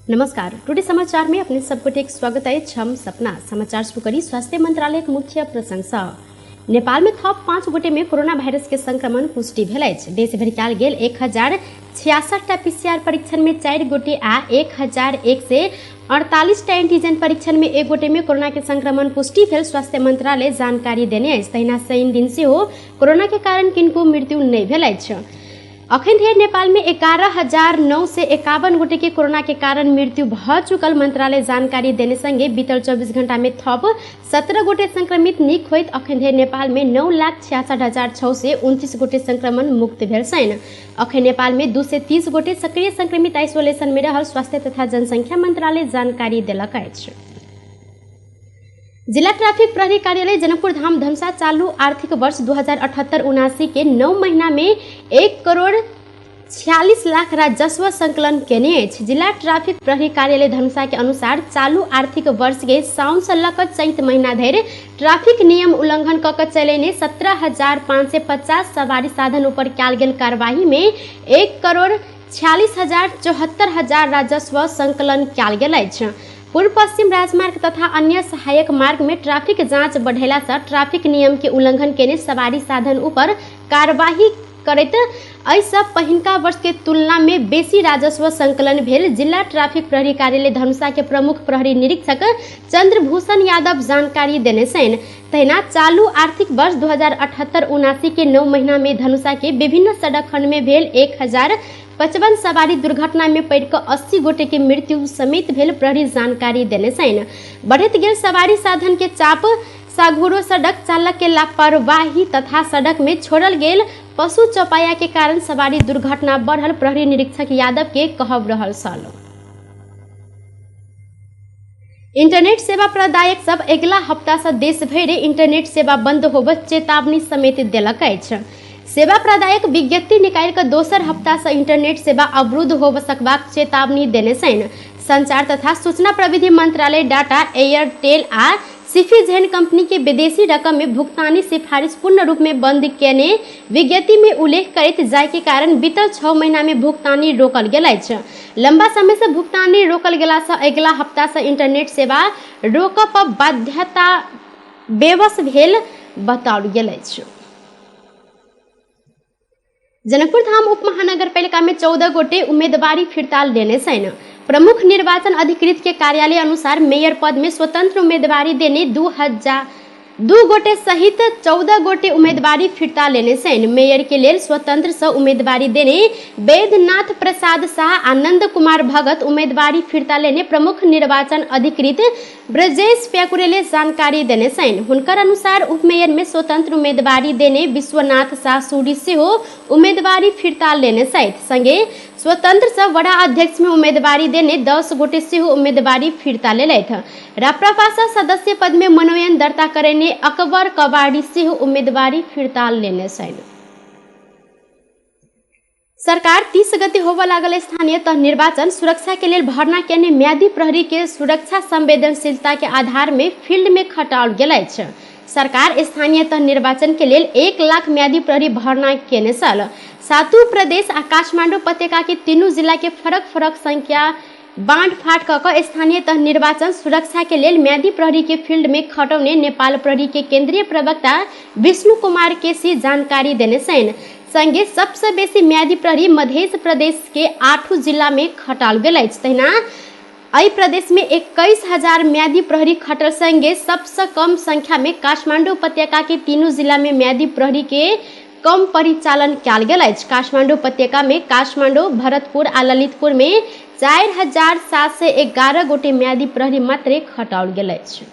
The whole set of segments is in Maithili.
नमस्कार, टुडे समाचार में अपने सबगोटे के स्वागत अछि। हम सपना। समाचार शुरू करी स्वास्थ्य मंत्रालय के मुख्य प्रसंग। नेपाल में थप 5 गोटे में कोरोना वायरस के संक्रमण पुष्टि भेल अछि। देश भरि कयल गेल 1066 टा पीसीआर परीक्षण में 4 गोटे आ 1148 टा एंटीजन परीक्षण में 1 गोटे में कोरोना के संक्रमण पुष्टि भेल स्वास्थ्य मंत्रालय जानकारी देने अछि। तहिना शनि दिन सेहो कोरोना के कारण किनको मृत्यु नहि भेल अछि। अखन धरि नेपाल में 11,951 गोटे के कोरोना के कारण मृत्यु भ चुकल मंत्रालय जानकारी देने संगे बीतल 24 घंटा में थप 17 गोटे संक्रमित निक होइत अखन धरि नेपाल में 9,66,629 गोटे संक्रमण मुक्त भेल छनि। अखन नेपाल में 230 गोटे सक्रिय संक्रमित आइसोलेशन में रहल स्वास्थ्य तथा जनसंख्या मंत्रालय जानकारी देलक अछि। जिला ट्रैफिक प्रहरी कार्यालय जनकपुर धाम धनुषा चालू आर्थिक वर्ष 2078-79 के 9 महीना में 1,46,00,000 राजस्व संकलन केने अछि। जिला ट्रैफिक प्रहरी कार्यालय धनुषा के अनुसार चालू आर्थिक वर्ष के साउन से लऽ कऽ चैत महीना धरि ट्रैफिक नियम उल्लंघन कऽ कऽ चलेने 17,550 सवारी साधन ऊपर कयल गेल कार्यवाही में 1,46,074,000 राजस्व संकलन कयल गेल अछि। पूर्व पश्चिम राजमार्ग तथा अन्य सहायक मार्ग में ट्रैफिक जांच बढ़ेला से ट्रैफिक नियम के उल्लंघन केने सवारी साधन ऊपर कार्यवाही करैत एहिसँ पहिनका वर्ष के तुलना में बेसी राजस्व संकलन भेल जिला ट्रैफिक प्रहरी कार्यालय धनुषा के प्रमुख प्रहरी निरीक्षक चंद्रभूषण यादव जानकारी देने छनि। तहिना चालू आर्थिक वर्ष 2078-79 के 9 महीना में धनुषा के विभिन्न सड़क खंड में भेल 1055 सवारी दुर्घटना में पड़ि कऽ 80 गोटे के मृत्यु समेत भेल प्रहरी जानकारी देने छनि। बढ़ैत गेल सवारी साधन के चाप, साघुरो सड़क चालक के लापरवाही तथा सड़क में छोड़ल गेल पशु चौपाया के कारण सवारी दुर्घटना बढ़ल प्रहरी निरीक्षक यादव के कहब रहल छल। इंटरनेट सेवा प्रदायक सब अगिला हफ्ता से देश भरि इंटरनेट सेवा बंद होबय चेतावनी समेत देलक अछि। सेवा प्रदायक विज्ञप्ति निकालि कऽ दोसर हफ्ता से इंटरनेट सेवा अवरुद्ध होबय सकबाक चेतावनी देने छनि। संचार तथा सूचना प्रविधि मंत्रालय डाटा, एयरटेल आ सिफी जेहन कंपनी के विदेशी रकम में भुगतानी सिफारिश पूर्ण रूप में बंद केने विज्ञप्ति में उल्लेख करैत जाय के कारण बीतल 6 महीना में भुगतानी रोकल गेल अछि। लंबा समय से भुगतानी रोकल गेला से अगिला हफ्ता से इंटरनेट सेवा रोकऽ पर बाध्यता बेबस भेल बताओल गेल अछि। जनकपुर धाम उप महानगरपालिका में 14 गोटे उम्मीदवारी फिर्ता लेने छनि। प्रमुख निर्वाचन अधिकृत के कार्यालय अनुसार मेयर पद में स्वतंत्र उम्मीदवारी देने 2 गोटे सहित 14 गोटे उम्मीदवारी फिर्ता लेने छनि। मेयर के लेल स्वतंत्र से उम्मीदवारी देने वैद्यनाथ प्रसाद शाह आ नंद कुमार भगत उम्मीदवारी फिर्ता लेने प्रमुख निर्वाचन अधिकृत ब्रजेश प्याकुरेले जानकारी देने छनि। हुनकर अनुसार उपमेयर में स्वतंत्र उम्मीदवारी देने विश्वनाथ शाह सूरी सेहो उम्मीदवारी फिर्ता लेने छथि। संगे स्वतंत्र से वडा अध्यक्ष में उम्मीदवारी देने 10 गोटे सेहो उम्मीदवारी फिर्ता लेलथि। राप्रपा से सदस्य पद में मनोनयन दर्ता करेने अकबर कबाड़ी सेहो उम्मीदवारी फिर्ता लेने छनि। सरकार 30 गते होबय लागल स्थानीय तह निर्वाचन सुरक्षा के लेल भर्ना केने म्यादी प्रहरी के सुरक्षा संवेदनशीलता के आधार में फील्ड में खटाओल गेल अछि। सरकार स्थानीय तह निर्वाचन के लेल 1 लाख म्यादी प्रहरी भर्ना केने छल। सातु प्रदेश आ काठमाडौँ उपत्यका के 3 जिला के फरक फरक संख्या बाँट फाँट कऽ कऽ स्थानीय तह निर्वाचन सुरक्षा के लेल म्यादी प्रहरी के फील्ड में खटौने नेपाल प्रहरी के केंद्रीय प्रवक्ता विष्णु कुमार केसी जानकारी देने छनि। संगे सबसे बेसी म्यादी प्रहरी मध्य प्रदेश के 8 जिला में खटाल गेल अछि। तहिना एहि प्रदेश में 21,000 म्यादी प्रहरी खटल संगे सबसे कम संख्या में काठमाडौँ उपत्यका के 3 जिला में म्यादी प्रहरी के कम परिचालन कयल गेल अछि। काठमाडौँ उपत्यका में काठमाडौँ, भरतपुर आ ललितपुर में 4,711 गोटे म्यादी प्रहरी मात्रे खटाओल गेल अछि।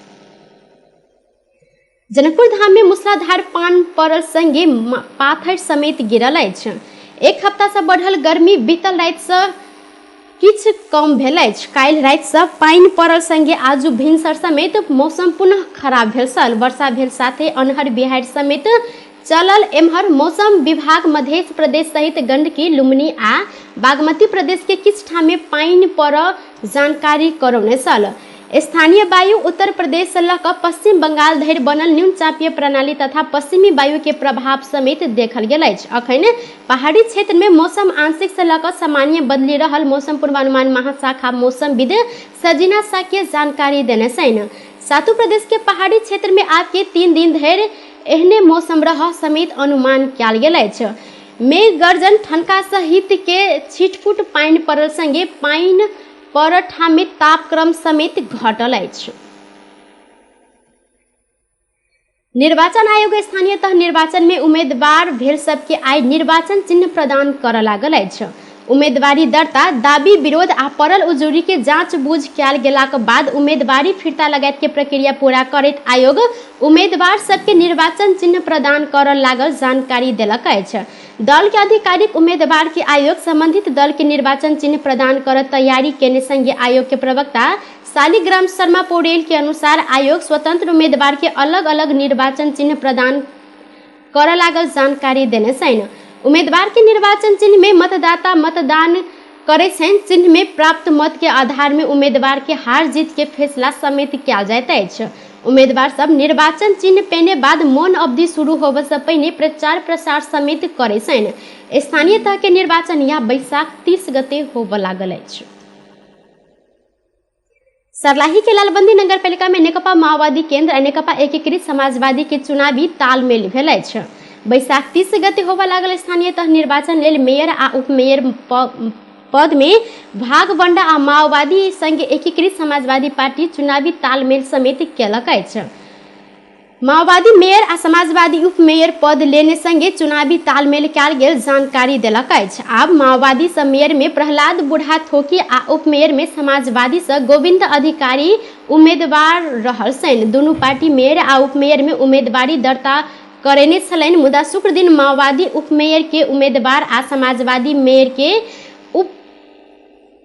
जनकपुर धाम में मूसलाधार पान पड़ल संगे पाथर समेत गिरल अछि। एक हफ्ता से बढ़ल गर्मी बीतल राति से किछु कम भेल अछि। काल्हि राति से पानि पड़ल संगे आजू भिनसर समेत मौसम पुनः खराब भेल छल। वर्षा भेल साथे अन्हर बिहाड़ि समेत चलल। एम्हर मौसम विभाग मध्य प्रदेश सहित गंडकी, लुम्बिनी आ बागमती प्रदेश के किछु ठाम में पानि पड़ऽ जानकारी करौने छल। स्थानीय वायु उत्तर प्रदेश से लऽ कऽ पश्चिम बंगाल धरि बनल न्यून चापीय प्रणाली तथा पश्चिमी वायु के प्रभाव समेत देखल गेल अछि। अखन पहाड़ी क्षेत्र में मौसम आंशिक से लऽ कऽ सामान्य बदलि रहल मौसम पूर्वानुमान महाशाखा मौसमविद सजीना शाक्य जानकारी देने छनि। सातु प्रदेश के पहाड़ी क्षेत्र में आब के 3 दिन धरि एहने मौसम रह समेत अनुमान कयल गेल अछि। मेघ गर्जन ठनका सहित के छिटफुट पानि पड़ल संगे पानि पड़ल ठाम तापक्रम समेत घटल अछि। निर्वाचन आयोग स्थानीय तह निर्वाचन में उम्मीदवार भेल सबके आइ निर्वाचन चिन्ह प्रदान करऽ लागल अछि। उम्मीदवारी दर्ता, दाबी विरोध आ पड़ल उजूरी के जांच बूझ कयल गेलाक बाद उम्मीदवारी फिर्ता लगायत के प्रक्रिया पूरा करैत आयोग उम्मीदवार सबके निर्वाचन चिन्ह प्रदान करऽ लागल जानकारी देलक अछि। दल के आधिकारिक उम्मीदवार के आयोग संबंधित दल के निर्वाचन चिन्ह प्रदान करऽ तैयारी केने संगे आयोग के प्रवक्ता शालिग्राम शर्मा पौडेल के अनुसार आयोग स्वतंत्र उम्मीदवार के अलग अलग निर्वाचन चिन्ह प्रदान करऽ लागल जानकारी देने छनि। उम्मीदवार के निर्वाचन चिन्ह में मतदाता मतदान करे छनि। चिन्ह में प्राप्त मत के आधार में उम्मीदवार के हार जीत के फैसला समेत कयल जाइत अछि। उम्मीदवार सब निर्वाचन चिन्ह पेने बाद मौन अवधि शुरू होबय से पहिने प्रचार प्रसार समेत करे छनि। स्थानीय तह के निर्वाचन या बैसाख 30 गते होबय लागल अछि। सर्लाही के लालबंदी नगरपालिका में नेकपा माओवादी केंद्र आ नेकपा एकीकृत समाजवादी के चुनावी तालमेल भेल अछि। बैसाख 30 गते होबय लागल स्थानीय तह निर्वाचन लेल मेयर आ उपमेयर पद में भागबंडा आ माओवादी संग एकीकृत समाजवादी पार्टी चुनावी तालमेल समेत केलक अछि। माओवादी मेयर आ समाजवादी उपमेयर पद लेने संगे चुनावी तालमेल कयल गेल जानकारी देलक अछि। आब माओवादी सँ मेयर में प्रहलाद बुढ़ा थोकी आ उपमेयर में समाजवादी सँ गोविंद अधिकारी उम्मीदवार रहल छनि। दुनू पार्टी मेयर आ उपमेयर में उम्मीदवारी दर्ता करेने छलनि, मुदा शुक्र दिन माओवादी उपमेयर के उम्मीदवार आ समाजवादी मेयर के उप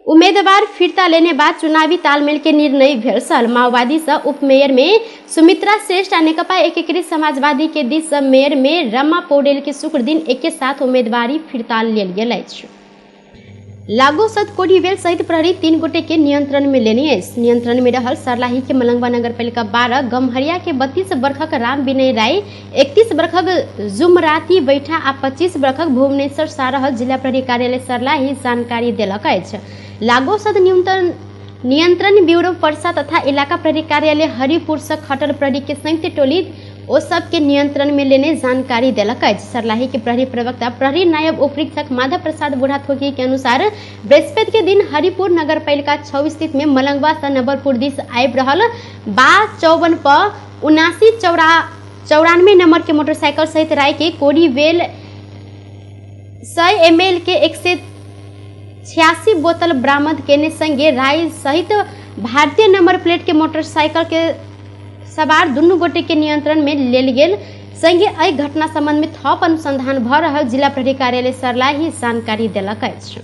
उम्मीदवार फिर्ता लेने बाद चुनावी तालमेल के निर्णय भेल छल। माओवादी सँ उपमेयर में सुमित्रा श्रेष्ठ आ नेकपा एकीकृत समाजवादी के दिस सँ मेयर में रमा पौडेल के शुक्र दिन एके साथ उम्मीदवारी फिर्ता लेल गेल अछि। लागू सद कोडीवेल सहित प्रहरी 3 गोटे के नियंत्रण में लेने अछि। नियंत्रण में रहल सर्लाही के मलंगवा नगरपालिका 12 गम्हरिया के 32 बरखक राम विनय राय, 31 बरखक जुमराती बैठा आ 25 बरखक भुवनेश्वर शाह रहल जिला प्रहरी कार्यालय सर्लाही जानकारी देलक अछि। लागू सद नियंत्रण ब्यूरो परसा तथा इलाका प्रहरी कार्यालय हरिपुर से खटल प्रहरी के संयुक्त टोली ओ सब के नियंत्रण में लेने जानकारी देलक अछि। सर्लाही के प्रहरी प्रवक्ता प्रहरी नायब उपरीक्षक माधव प्रसाद बुढ़ाथोकी के अनुसार बृहस्पति के दिन हरिपुर नगरपालिका 6 स्थित में मलंगवा से नवलपुर दिस आबि रहल बा 54 पर 79 94 नंबर के मोटरसाइकिल सहित राय के कोडीवेल 100 ml के 186 बोतल बरामद केने संगे राय सहित भारतीय नंबर प्लेट के मोटरसाइकिल के सवार दुनू गोटे के नियंत्रण में लेल गेल संगे एहि घटना संबंध में थप अनुसंधान भ रहल जिला प्रहरी कार्यालय सर्लाही जानकारी देलक अछि।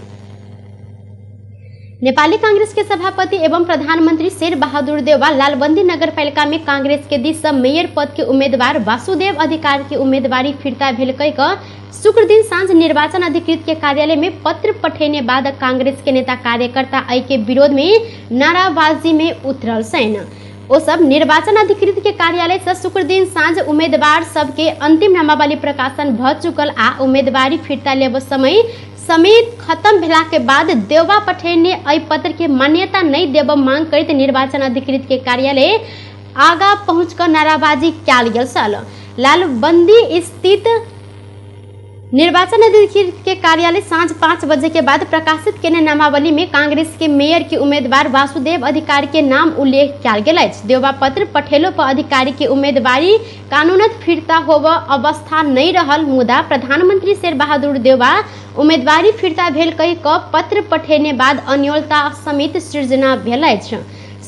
नेपाली कांग्रेस के सभापति एवं प्रधानमंत्री शेर बहादुर देउवा लालबंदी नगरपालिका में कांग्रेस के दिस से मेयर पद के उम्मीदवार वासुदेव अधिकारी के उम्मीदवारी फिर्ता भेल कहि कऽ शुक्र दिन साँझ निर्वाचन अधिकृत के कार्यालय में पत्र पठेने बाद कांग्रेस के नेता कार्यकर्ता एहि के विरोध में नाराबाजी में उतरल छनि। ओ सब निर्वाचन अधिकृत के कार्यालय से शुक्र दिन साँझ उम्मीदवार सबके अंतिम नामावली प्रकाशन भ चुकल आ उम्मीदवारी फिर्ता लेब समय समेत खत्म भेला के बाद देउवा पठेने एहि पत्र के मान्यता नहीं देब मांग करैत निर्वाचन अधिकृत के कार्यालय आगा पहुँच कऽ नाराबाजी कयल गेल छल। लालबंदी स्थित निर्वाचन अधिकृत के कार्यालय साँझ 5 बजे के बाद प्रकाशित केने नामावली में कांग्रेस के मेयर के उम्मीदवार वासुदेव अधिकारी के नाम उल्लेख कयल गेल अछि। देउवा पत्र पठेलो पर अधिकारी के उम्मीदवारी कानूनत फिर्ता होब अवस्था नहीं रहल, मुदा प्रधानमंत्री शेर बहादुर देउवा उम्मीदवारी फिर्ता भेल कहि कऽ पत्र पठेने बाद अन्योलता समेत सृजना भेल अछि।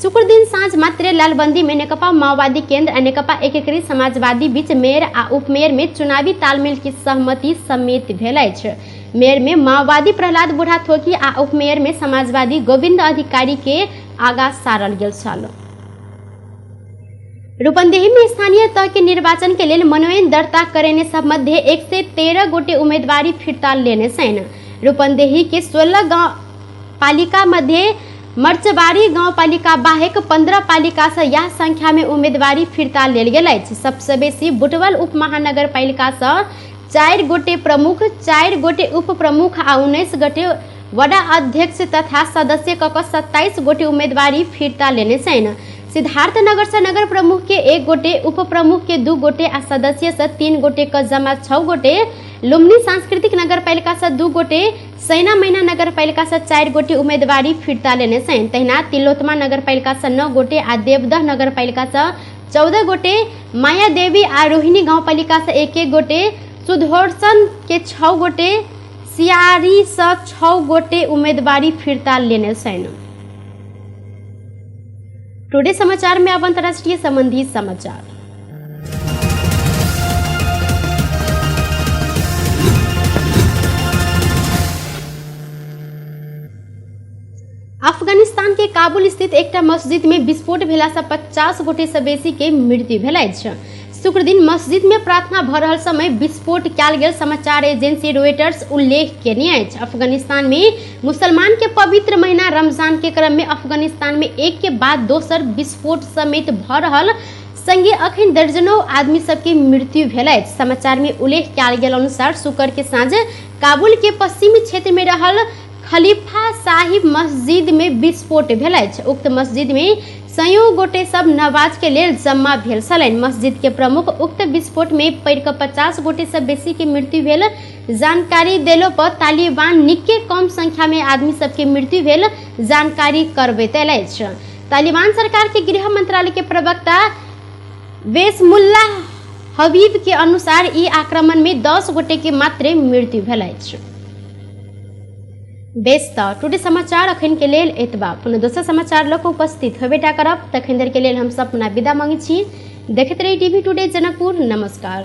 शुक्र दिन साँझ मात्रे लालबंदी में नेकपा माओवादी केंद्र आ नेकपा एकीकृत समाजवादी बीच मेयर आ उपमेयर में चुनावी तालमेल की सहमति समेत भेल अछि। मेयर में माओवादी प्रहलाद बुढ़ाथोकी आ उपमेयर में समाजवादी गोविंद अधिकारी के आगा सारल गेल छल। रूपन्देही में स्थानीय तह के निर्वाचन के लेल मनोनयन दर्ता करेने सब मध्य 113 गोटे उम्मीदवारी फिर्ता लेने छनि। रूपन्देही के 16 गाँव पालिका मध्य मर्चबारी गाउँपालिका बाहेक 15 पालिका से यह संख्या में उम्मेदवारी फिर्ता लेल गेल अछि। सबसे बेसी बुटवल उपमहानगरपालिका से 4 गोटे प्रमुख, 4 गोटे उप प्रमुख आ 19 गोटे वडा अध्यक्ष तथा सदस्य क 27 गोटे उम्मेदवारी फिर्ता लेने छनि। सिद्धार्थनगर से नगर प्रमुख के 1 गोटे, उप प्रमुख के 2 गोटे आ सदस्य से 3 गोटे क जमा 6 गोटे, लुम्बिनी सांस्कृतिक नगरपालिका से 2 गोटे, सैना मैना नगरपालिका से 4 गोटे उम्मेदवारी फिर्ता लेने छनि। तहिना तिलोत्तमा नगरपालिका से 9 गोटे आ देवदह नगरपालिका से 14 गोटे, माया देवी आ रोहिणी गाउँपालिका से 1-1 गोटे, सुधोरसन के 6 गोटे, सियारी से 6 गोटे उम्मेदवारी फिर्ता लेने छनि। टुडे समाचार में अब अंतर्राष्ट्रीय संबंधी समाचार। अफगानिस्तान के काबुल स्थित एकटा मस्जिद में विस्फोट भेला से 50 गोटे से बेसी के मृत्यु भेल अछि। शुक्र दिन मस्जिद में प्रार्थना भ रहल समय विस्फोट कयल गेल समाचार एजेंसी रॉयटर्स उल्लेख केने अछि। अफगानिस्तान में मुसलमान के पवित्र महीना रमजान के क्रम में अफगानिस्तान में एक के बाद दोसर विस्फोट समेत भ रहल संगे अखन दर्जनों आदमी सबके मृत्यु भेल अछि। समाचार में उल्लेख कयल गेल अनुसार शुक्र के साँझ काबुल के पश्चिमी क्षेत्र में रहल खलीफा साहिब मस्जिद में विस्फोट भेल अछि। उक्त मस्जिद में सयौं गोटे सब नमाज के लेल जम्मा भेल छलनि। मस्जिद के प्रमुख उक्त विस्फोट में पड़ि कऽ 50 गोटे से बेसी के मृत्यु भेल जानकारी देलो पर तालिबान निके कम संख्या में आदमी सबके मृत्यु भेल जानकारी करबैत आयल अछि। तालिबान सरकार के गृह मंत्रालय के प्रवक्ता वेसमुल्ला हबीब के अनुसार ई आक्रमण में 10 गोटे के मात्रे मृत्यु भेल अछि। बेस त टुडे समाचार अखन के लेल एतबा। पुनः दोसर समाचार लऽ कऽ उपस्थित होबेटा करब। तखन धरि के लेल हम सब अपना विदा मांगै छी। देखैत रही टीवी टुडे जनकपुर। नमस्कार।